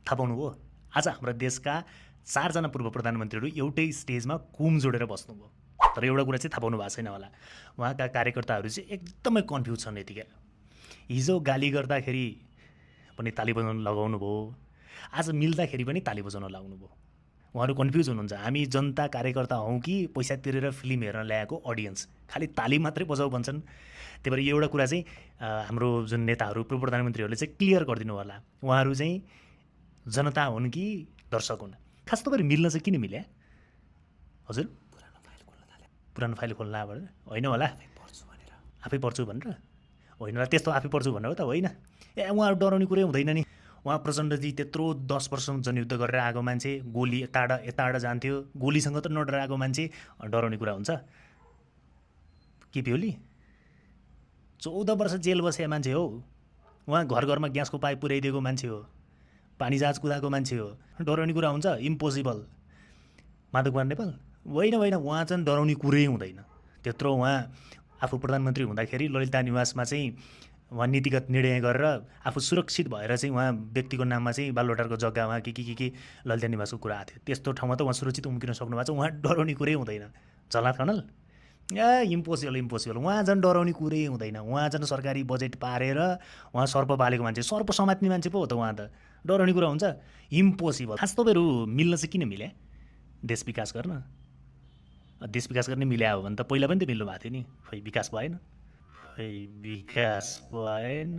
थाहा पाउनुभयो आज हाम्रा देशका 4 जना पूर्व प्रधानमन्त्रीहरू एउटै स्टेजमा कुम जोडेर बस्नुभयो। तर एउटा कुरा चाहिँ थाहा पाउनु भएको छैन होला, उहाँका कार्यकर्ताहरू चाहिँ एकदमै कन्फ्युज छन् यतिकै। हिजो गाली गर्दाखेरि पनि ताली बजाउन लगाउनु भयो, आज मिल्दाखेरि पनि ताली बजाउन लगाउनु भयो। उहाँहरू कन्फ्युज हुनुहुन्छ, हामी जनता कार्यकर्ता हौँ कि पैसा तिरेर फिल्म हेर्न ल्याएको अडियन्स, खालि ताली मात्रै बजाऊ भन्छन्। त्यही भएर एउटा कुरा चाहिँ हाम्रो जुन नेताहरू पूर्व प्रधानमन्त्रीहरूले चाहिँ क्लियर गरिदिनु होला, उहाँहरू चाहिँ जनता हुन् कि दर्शक हुन्। खास तपाईँ मिल्न चाहिँ किन मिले हजुर? पुरानो फाइल खोल्न होइन होला, आफै पढ्छु भनेर होइन होला, त्यस्तो आफै पढ्छु भनेर हो त होइन। उहाँहरू डराउने कुरै हुँदैन नि। उहाँ प्रचण्डजी त्यत्रो 10 वर्षसम्म जनयुद्ध गरेर आएको मान्छे, गोली यताबाट जान्थ्यो, गोलीसँग त नडराएको मान्छे डराउने कुरा हुन्छ? केपी ओली 14 वर्ष जेल बसेको मान्छे हो, उहाँ घर घरमा ग्यासको पाइप पुर्याइदिएको मान्छे हो, पानी जहाज कुदाएको मान्छे हो, डराउने कुरा हुन्छ? इम्पोसिबल। माधव कुमार नेपाल होइन, उहाँ चाहिँ डराउने कुरै हुँदैन। त्यत्रो उहाँ आफू प्रधानमन्त्री हुँदाखेरि ललिता निवासमा चाहिँ उहाँ नीतिगत निर्णय गरेर आफू सुरक्षित भएर चाहिँ उहाँ व्यक्तिको नाममा चाहिँ बालुवाटारको जग्गामा के ललिता निवासको कुरा आएको थियो, त्यस्तो ठाउँमा त उहाँ सुरक्षित उम्किन सक्नु भएको छ। उहाँ डराउने कुरै हुँदैन। झलनाथ खनाल इम्पोसिबल। उहाँ झन् डराउने कुरै हुँदैन। उहाँ झन् सरकारी बजेट पारेर उहाँ सर्प पालेको मान्छे, सर्प समात्ने मान्छे पो हो त उहाँ त। डराउने कुरा हुन्छ? इम्पोसिबल। खास तपाईँहरू मिल्न चाहिँ किन मिले? देश विकास गर्न। देश विकास गर्ने मिल्या हो भने त पहिला पनि त मिल्नु भएको थियो नि, खै विकास भएन, खै विकास भएन।